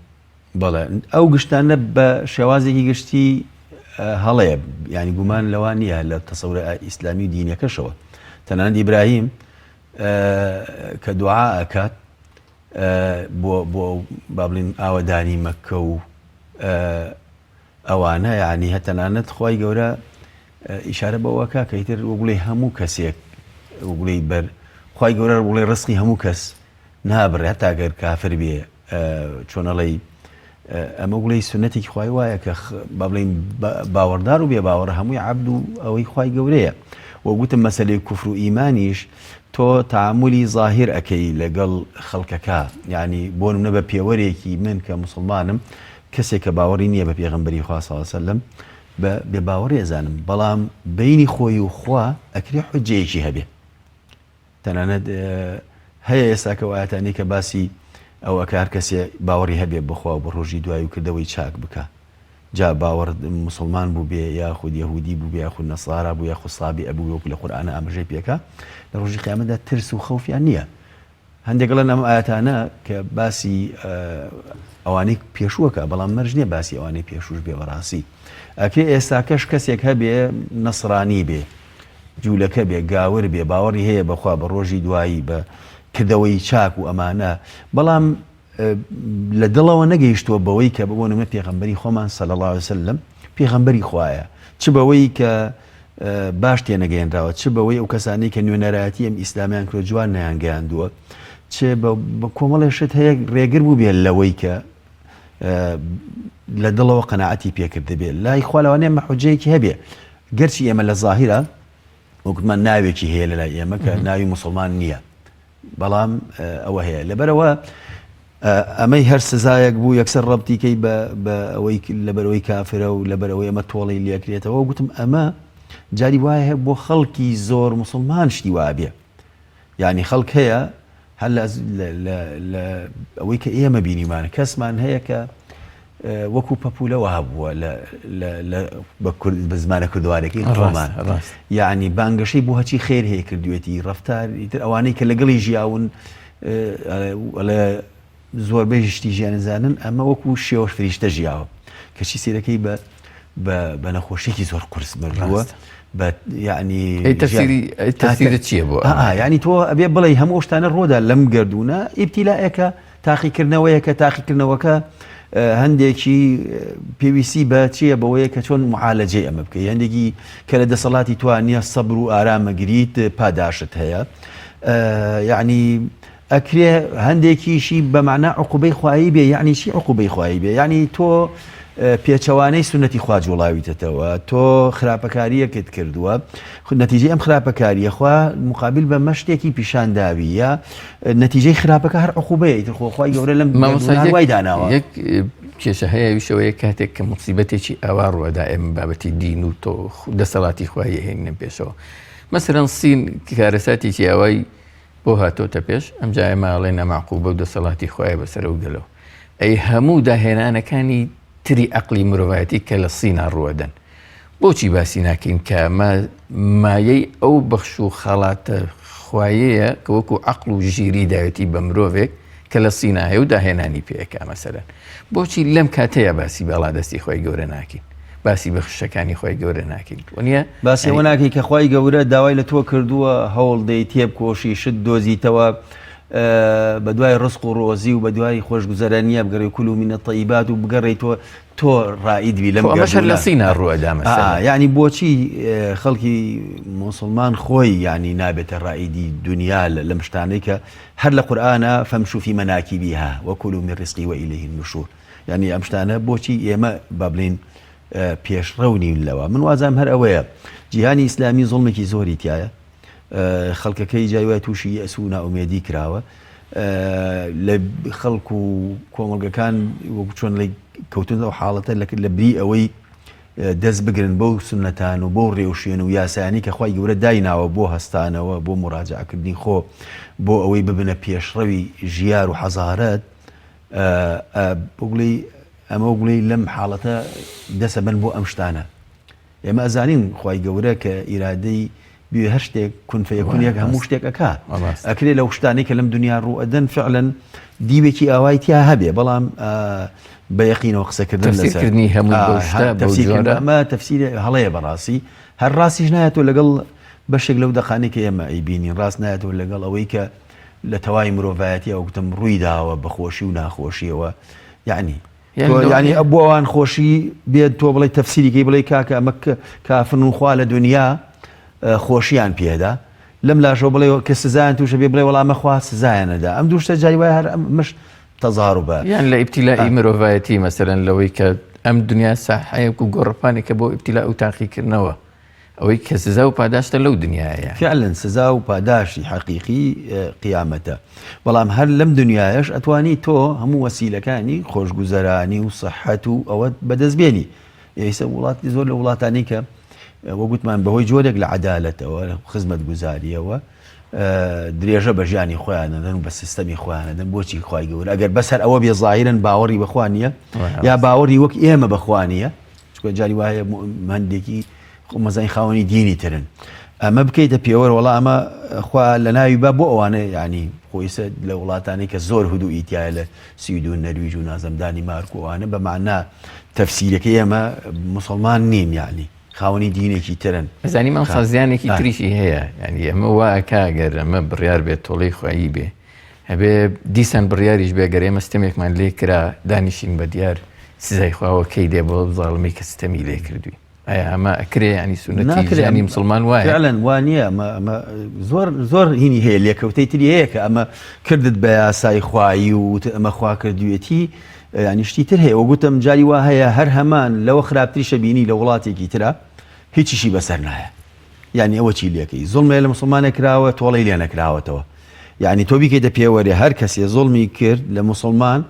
بەڵێ ئەو گشتانە بە شێوازێکی گشتی هەڵەیە یانی گومان لەوە نییە لە تەسەورە ئیسلامی و دینەکەشەوە تەنانەت ئیبراهیم کە دوعا ئەکات بۆ بۆ با بڵین ئاوەدانی مەککە و ئەوانە یعنی هەتەنانەت خوای گەورە ئیشارە بەوەکە کە ئیتر وەگوڵی هەموو کەسێک وەگوڵی بەر خوای گەورە وڵی ڕزقی هەموو کەس نابڕێ هەتا گەر کافر بێ چۆن ئەڵێی ئەمە گوڵی سونەتێکی خوای وایە کە با بڵێین باوەڕدار و بێ باوەڕ هەمووی عەبد و ئەوەی خوای گەورەیە و گوتم مەسەلەی کوفر و ئیمانیش تۆ تعاملی ظاهر ئەکەی لەگەڵ خەڵکەکە یعنی بۆ نمونە بە پێوەرێکی من کە مسلمانم کەسێک کە باوەڕی نییە بە پێغەمبەری خوا صلی الله علیه وسلم بە بێ باوەڕی ئەزانم بەڵام بینی خۆی و خوا ئەکرێ حجەیەکی هەبێ تەنانەت هەیە ئێستا کە ئەو ئایەتانەی کە باسی ئەو ئەکا هەر کەسێ باوەڕی هەبێ بەخوا و بە ڕۆژی دوای و کردەوەی چاک بکا جا باوەڕ موسڵمان بووبێ یاخود یەهودی بووبێ یاخود نەسارا بوو یاخود سابیئە بووبێ وەکو لە قورئانا ئاماژەی پێکا لە ڕۆژی قیامەتدا ترس و خەوفیان نییە هەندێک ئەڵێن ئەم ئایەتانە کە باسی ئەوانەی پێشووەکە بەڵام مەرج نییە باسی ئەوانەی پێشوش بێ بەڕاستی ئەکرێ ئێستاکەش کەسێک هەبێ نەسرانی بێ جولەکە بێ، گاور بێ، باوەڕی هەیە بە خوا، بە ڕۆژی دوایی، بە کردەوەی چاک و ئەمانە، بەڵام لە دڵەوە نەگەیشتووە بەوەی کە بۆ نمونە پێغەمبەری خۆمان صلی اللە علیە وسلم پێغەمبەری خوایە، چ بەوەی کە باش تێنەگەیەنراوە، چ بەوەی ئەو کەسانەی کە نوێنەرایەتی ئەم ئیسلامیان کردووە جوان نەیانگەیاندووە، چ بە کۆمەڵێ شت هەیە ڕێگر بووبێ لەوەی کە لە دڵەوە قەناعەتی پێکردبێ لای خوا لەوانەیە مەحوجەیەکی هەبێ گەرچی ئێمە لە زاهیرا وەکوتمان ناوێکی هەیە لە لای ئێمە کە ناوی موسڵمان نییە بەڵام ئەوە هەیە لەبەرەوە ئەمەی هەر سزایەک بوو یەکسەر ڕەبتیکەی بە ئەوەی لەبەرەوەی کافرە و لەبەرەوەی ئەمە تۆڵی لێکرێتەوە گوتم ئەمە جاری وایە هەیە بۆ خەڵکی زۆر مسلمان شتی وابێ یعنی خەڵک هەیە هەر لە ئەوەی کە ئێمە بینیمان کەسمان هەیە کە وەکو پەپولە وەها بووە بە زمانە کوردوارەکەی خۆمان یعنی بانگەشەی بۆ هەچی خێر هەیە کردوێتی ڕفتار ئیتر ئەوانەی کە لەگەڵی ژیاون زۆربەی شتی ژیانزانن ئەمە وەکو شێوە فریشتە ژیاوە کەچی سیرەکەی بە بە نەخۆشیێکی زۆر قورس مردووە بە یعنی تەفسیرت چییە بۆ یعنی تۆ ئەبێ بڵێ هەموو شتانە ڕۆدا لەم گردونە ئیبتیلائێکە تاقیکردنەوەیەکە تاقیکردنەوەکە هەندێکی پێویستی بە چییە بەوەیە کە چۆن معالەجەی ئەمە بکەی هەندێکی کە لە دەسەڵاتی توانە سەبر و ئارامەگریت پاداشت هەیە یعنی ئەکرێ هەندێکیشی بە مەعنا عقوبەی خوایی بێ یەعنی چی عقوبەی خوایی بێ یەعنی تۆ پێچەوانەی سوننەتی خوا جوڵاویتەتەوە تۆ خراپەکاریەکت کردووە نەتیجەی ئەم خراپەکاریە خوا مقابل بە مەشتێکی پیشان داوی یا نەتیجەی خراپەکە هەر عقوبەیە ئیتر خۆ خوای گەورە لەم وای داناوە یەک کێشە هەیە ویشەوەیە کاتێک کە مصیبەتێکی ئاوا ڕوەدا ئێمە بابەتی دین و تۆ دەسەڵاتی خوای هێنە پێشەوە مەسەرەن سین کارەساتێکی ئاوای بۆ هاتۆتە پێش ئەمجا ئێمە ئەڵێین ئەمە عقوبە و دەسەڵاتی خوایە بەسەر ئەو گەلەوە ئەی هەموو داهێنانەکانی تری ئەقلی مرۆڤایەتی کە لە سینا ڕوەدەن بۆچی باسی ناکەین کە ئەمە مایەی ئەو بەخش و خەڵاتە خوایەیە کە وەکو عەقڵ و ژیری داوێتی بە مرۆڤێک کە لە سینا هەیە و داهێنانی پێکا مەسەلەن بۆچی لەم کاتەیە باسی باڵادەستی خۆی گەورە ناکەین باسی بەخشەکانی خۆی گەورە ناکەین وەنیە باسی ئەوە ناکەی کە خوای گەورە داوای لە تۆ کردووە هەوڵ دەی تێبکۆشی شت دۆزیتەوە بە دوای ڕزق و ڕۆزی و بە دوای خۆشگوزەرانیە بگەڕێ کلوا من الطیبات و بگەڕێی تۆ تۆ ڕائید بی لەم ئەمەش هەر لە سینا ڕووەدا مەسەلەن یعنی بۆچی خەڵکی موسڵمان خۆی یعنی نابێتە ڕائیدی دنیا لەم شتانەی کە هەر لە قورئانا فامشوا فی مناکبها وکلوا من رزقه وإلیه النشور یعنی ئەم شتانە بۆچی ئێمە با بڵێین. پێشڕەو نین لەوە. من وازانم هەر ئەوەیە جیهانی ئیسلامی زوڵمێکی زۆری تیایە، خەڵکەکەی جای وایە تووشی یەئس و نائومێدی کراوە لە خەڵک و کۆمەڵگەکان وەکو چۆن لە کەوتن ئەو حاڵەتە لە بری ئەوەی دەست بگرن بەو سوننەتان و بەو ڕێوشوێن و یاسایانەی کە خوای گەورە دایناوە بۆ هەستانەوە بۆ موراجەعەکردنی خۆ بۆ ئەوەی ببنە پێشڕەوی ژیار و حەزارەت بڵێی ئەمە بڵێی لەم حاڵەتە دەسەبەن بۆ ئەم شتانە ئێمە ئەزانین خوای گەورە کە ئیرادەی بوێ هەر شتێک کون فەیەکون یەک هەموو شتێک ئەکا ئەکرێ لەو شتانەی کە لەم دنیا ڕوو ئەدەن فعلەن دیوێکی ئاوای تیا هەبێ بەڵام بە یەقینەوە قسەکردن لەسەرکردنی هەموو ئەمە تەفسیر هەڵەیە بەڕاستی هەر ڕاستیش نایەتەوە لەگەڵ بەشێک لەو دەقانەی کە ئێمە ئەیبینین ڕاست نایەتەوە لەگەڵ ئەوەی کە لە تەواوی مرۆڤایەتی ئەو گوتم ڕووی داوە بە خۆشی و ناخۆشیەوە یعنی یانی بۆ ئەوان خۆشی بێت تۆ بڵێ تەفسیریکەی بڵێ کاکە ئەمە کافرن و خوا لە دنیا خۆشیان پێدا لەم لاشەوە بڵێ کە سزایان تووشە بێ بڵێ وەڵامە خوا سزایانەدا ئەم دوو شتە جاری وایە هەر ئەمەش تەزاروبە. یان لە ئیبتیلائی مرۆڤایەتی مەسەلەن لەوەی کە ئەم دنیا ساحەیەک و گۆڕەپانێکە بۆ ئیبتیلا و تاقیکردنەوە ئەوەی کە سزا و پاداشتە لەو دنیایە. فعلا سزا و پاداشتی حەقیقی قیامەتە بەڵام هەر لەم دنیایەش ئەتوانی تۆ هەموو وەسیلەکانی خۆشگوزەرانی و سەحەت و ئەوەت بەدەست بێنی ئێستا وڵاتی زۆر لە وڵاتانی کە وەگوتمان بەهۆی جۆرێک لە عەدالەتەوە خزمەتگوزاریەوە درێژە بە ژیانی خۆیان دەدەن و بە سیستەمی خۆیان دەدەن بۆچی خوای گەورە ئەگەر بەسەر ئەوە بێ زاهیرن باوەڕی بەخوا نییە یا باوەڕی وەک ئێمە بەخوا نییە چونکە جاری وایە هەندێکی مەزای خاوەنی دینی ترن ئەمە بکەیتە پێوەر وەڵا ئەمە خوا لە ناوی با بۆ ئەوانە ینی خۆیسە لە وڵاتانی کە زۆر هدوو ئیتیایە لە سوید و نەرویج و نازەمدانی مارکوانە بە معنا تەفسیرەکەی ئێمە مسلمان نین یعنی خاوەنی دینێکی ترن. ئەزانی مامۆستا زیانێکی تریشی هەیە یعنی ئەمە وا ئەکا گەر ئەمە بڕیار بێت تۆڵەی خوایی بێ هەبێ دیسان بڕیاریش بێ گەر ئێمە ستەمێکمان لێ کرا دانیشین بە دیار سزای خواوە کەی دێ بۆ زاڵمی کە ستەمی لێ کردوین ئایا ئەمە ئەکرێ ینی سونەتی ژیانی مسلمان وایە فعلا وا نییە ئەمە ئەمە زۆر زۆر هینی هەیە لێکەوتەی تری هەیە کە ئەمە کردت بە یاسای خوایی و وتت ئەمە خوا کردوێتی یانی شتی تر هەیە وەگوتم جاری وا هەیە هەر هەمان لەوە خراپتریشە بینی لە وڵاتێکی ترە هیچیشی بەسەر نایە یعنی ئەوە چی لەکەی زوڵمێ لە مسلمانێک کراوە تۆڵەی لێ نەکراوەتەوە یعنی تۆ بیکەیتە پێوەرێ هەر کەسێ زوڵمی کرد لە مسلمان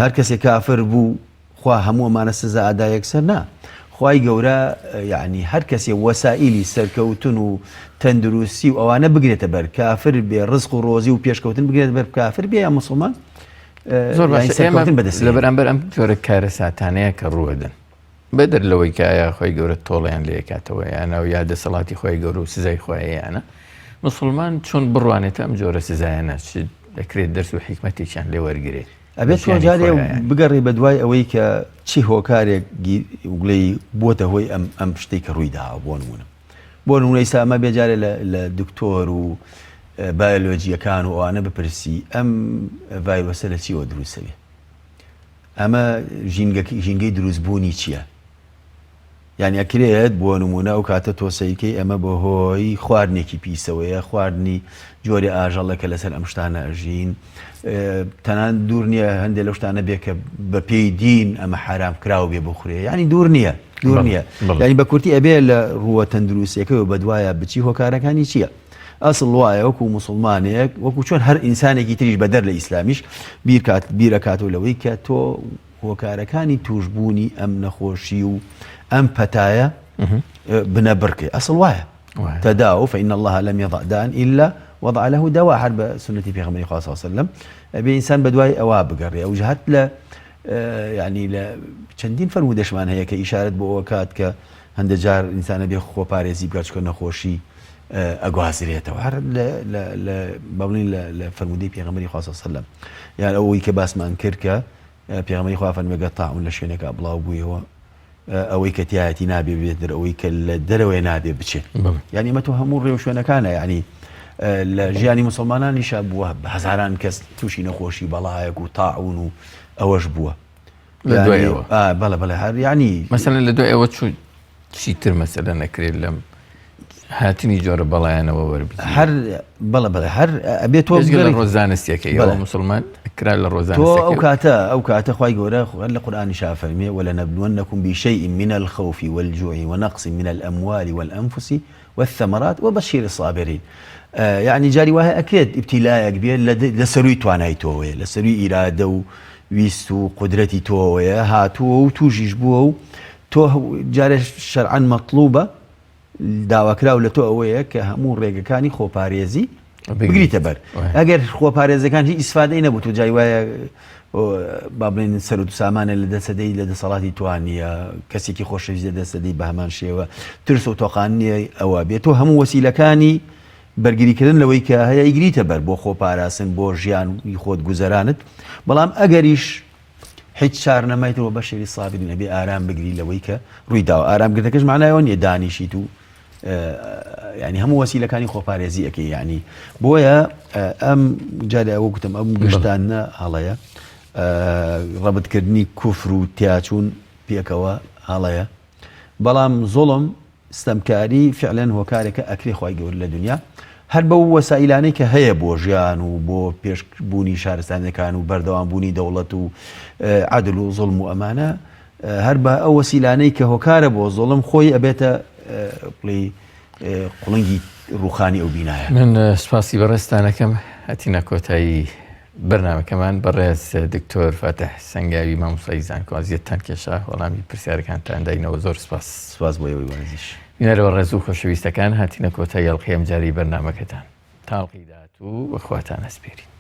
هەر کەسێ کافر بوو خوا هەموو ئەمانە سزا ئەدا یەکسەر نا خوای گەورە یعنی هەر کەسێ وەسائیلی سەرکەوتن و تەندروستی و ئەوانە بگرێتە بەر کافر بێ ڕزق و ڕۆزی و پێشکەوتن بگرێت بەر کافر بێ یا مسلمان زۆر باشە ئێمە لە بەرامبەر ئەم جۆرە کارەساتانەیە کە ڕووەدەن بەدەر لەوەی کە ئایا خۆی گەورە تۆڵیان لێکاتەوە یانە و یا دەسەڵاتی خۆی گەورە و سزای خۆیانە مسلمان چۆن بڕوانێتە ئەم جۆرە سزایانە چ دەکرێت دەرس و حیکمەتێکیان لێ وەرگێت ئەبێت تۆ جارێ بگەڕێ بە دوای ئەوەی کە چی هۆکارێک گلەی بووەتە هۆی ئەم ئەم شتێک کە ڕووی داوە بۆ نمونە بۆ نمونە ئیستا ئەمە بێ جارێ لە دکتۆر و بایۆلۆجیەکان و ئەوانە بپرسی ئەم ڤایرۆسە لە چیەوە دروستە بێ ئەمە ژینگەی دروستبوونی چییە؟ یعنی ئەکرێت بۆ نمونە ئەو کاتە تۆ سەیرکەی ئەمە بە هۆی خواردنێکی پیسەوەیە خواردنی جۆری ئاژەڵە کە لەسەر ئەم شتانە ئەژین تەنان دوور نییە هەندێک لەو شتانە بێ کە بە پێی دین ئەمە حرام کراو بێ بخورێ ینی دوور نییە دوور نییە ینی بە کورتی ئەبێ لە ڕووە تەندروستیەکەەوە بەدوایە بچی هۆکارەکانی چییە؟ ئەسڵ وایە وەکو موسڵمانێک وەکو چۆن هەر ئینسانێکی تریش بەدەر لە ئیسلامیش بیرکات بیرەکاتەوە لەوەی کە تۆ هۆکارەکانی توشببوونی ئەم نەخۆشی و ئەم پەتایە بنەبڕکەی ئەسڵ وایە تداووا فإن الله لم يضع داء إلا وضع له دواء هەر بە سوننەتی پێغەمبەری خوا صلی الله علیه وسلم ئەبێ ئینسان بەدوای ئەوە بگەڕێ ئەو جهات لە یعنی لە چەندین فەرموودەشمان هەیە کە ئیشارەت بۆ ئەوە کات کە هەندە جار ئینسانە بێ خۆپارێزی بکات چونکە نەخۆشی ئەگوازرێتەوە هەر لە بەڵین لە فەرموودەی پێغەمبەری خوا صلی الله علیه وسلم یان ئەوەی کە باسمان کرد کە پێغەمبەری خوا فەرمی گەر تاعون لە شوێنێکا بڵاو بوویەوە ئەوەی کە تایەتی نابێ بێت دەر ئەوەی کە لە دەرەوەی نابێ بچێت یعنی ئەمە تۆ هەموو ڕێوشوێنەکانە یعنی لە ژیانی مسلمانانیشا بووە بە هەزاران کەس تووشی نەخۆشی بەڵایەک و تاعون و ئەوەش بووە لە دوایەوە بەڵێ بەڵێ هەر ینی مەسەلەن لە دوای ئەوە چوو چیتر مەسەلە نەکرێت لەم. هاتنی جۆرە بەڵایانەوە وەربگیرێت. هەر بەڵێ بەڵێ هەر ئەبێ تۆ بێجگە لە بگەڕێیت. ڕۆ زانستیەکەی بەڵێ. ئەوە موسڵمان کرا لە ڕۆ تۆ ئەو زانستیەکەی. کاتە ئەو کاتە خوای گەورە هەر لە قورئانیشا ئەفەرموێ ولنبلونکم بشیء من الخوف والجوع ونقص من الاموال والانفس والثمرات وبشر الصابرین یەعنی جاری وا هەیە ئەکرێت ئیبتیلایەک بێت لە سەرووی توانای تۆوەیە لە سەرووی ئیرادە و ویست و قودرەتی تۆوەیە هاتووە و تووشیش بووە و تۆ جارێ شەرعەن مەتڵوبە داواکراو لە تۆ ئەوەیە کە هەموو ڕێگەکانی خۆپارێزی بگریتە بەر ئەگەر خۆپارێزەکان هیچ ئیسفادەی نەبوو تۆ جای وایە با بڵێن سەرو سامانە لە دەسەدەی لە دەسەڵاتی توانیە کەسێکی خۆشەویست لە دەسەدەی بە هەمان شێوە ترس و تۆقان نییە ئەوە بێت تۆ هەموو وەسیلەکانی بەرگریکردن لەوەی کە هەیە ئیگریتە بەر بۆ خۆپاراستن بۆ ژیان خۆت گوزەرانت بەڵام ئەگەریش هیچ چار نەمایتەوە بەشێری سابرین ئەبێ ئارام بگری لەوەی کە ڕووی داوە ئارام گرتەکەش معنای ئەوە نییە دانیشیت و ینی هەموو وەسیلەکانی خۆپارێزی ئەەکەی ینی بۆیە ئەم جارێ ئەوە گوتم ئەم گشتانە هەڵەیە ڕەبتکردنی کوفر و تیاچوون پێکەوە هەڵەیە بەڵام زوڵم ستەمکاری فعلەن هۆکارێکە ئەکرێ خوای گەورە لە دونیا هەر بەو وەسائیلانەی کە هەیە بۆ ژیان و بۆ پێش بوونی شارستانیەکان و بەردەوام بوونی دەوڵەت و عەدل و زوڵم و ئەمانە هەر بە ئەو وەسیلانەی کە هۆکارە بۆ زوڵم خۆی ئەبێتە بڵێی قوڵنگی ڕووخانی ئەو بینایە. من سوپاسی بەڕێزتانەکەم هاتینە کۆتایی بەرنامەکەمان بەڕێز دکتۆر فاتح سەنگاوی مامۆستای زانکۆ ئەزیەتتان کێشا وەڵامی پرسیارەکانتان داینەوە زۆر سپاس. سپاس بۆ ئێوەی بەڕێزیش. بینەرە بەڕێز و خۆشەویستەکان هاتینە کۆتایی ئەڵقەی ئەمجارەی بەرنامەکەتان تا ئەڵقەی داهاتوو بە خواتان ئەسپێرین.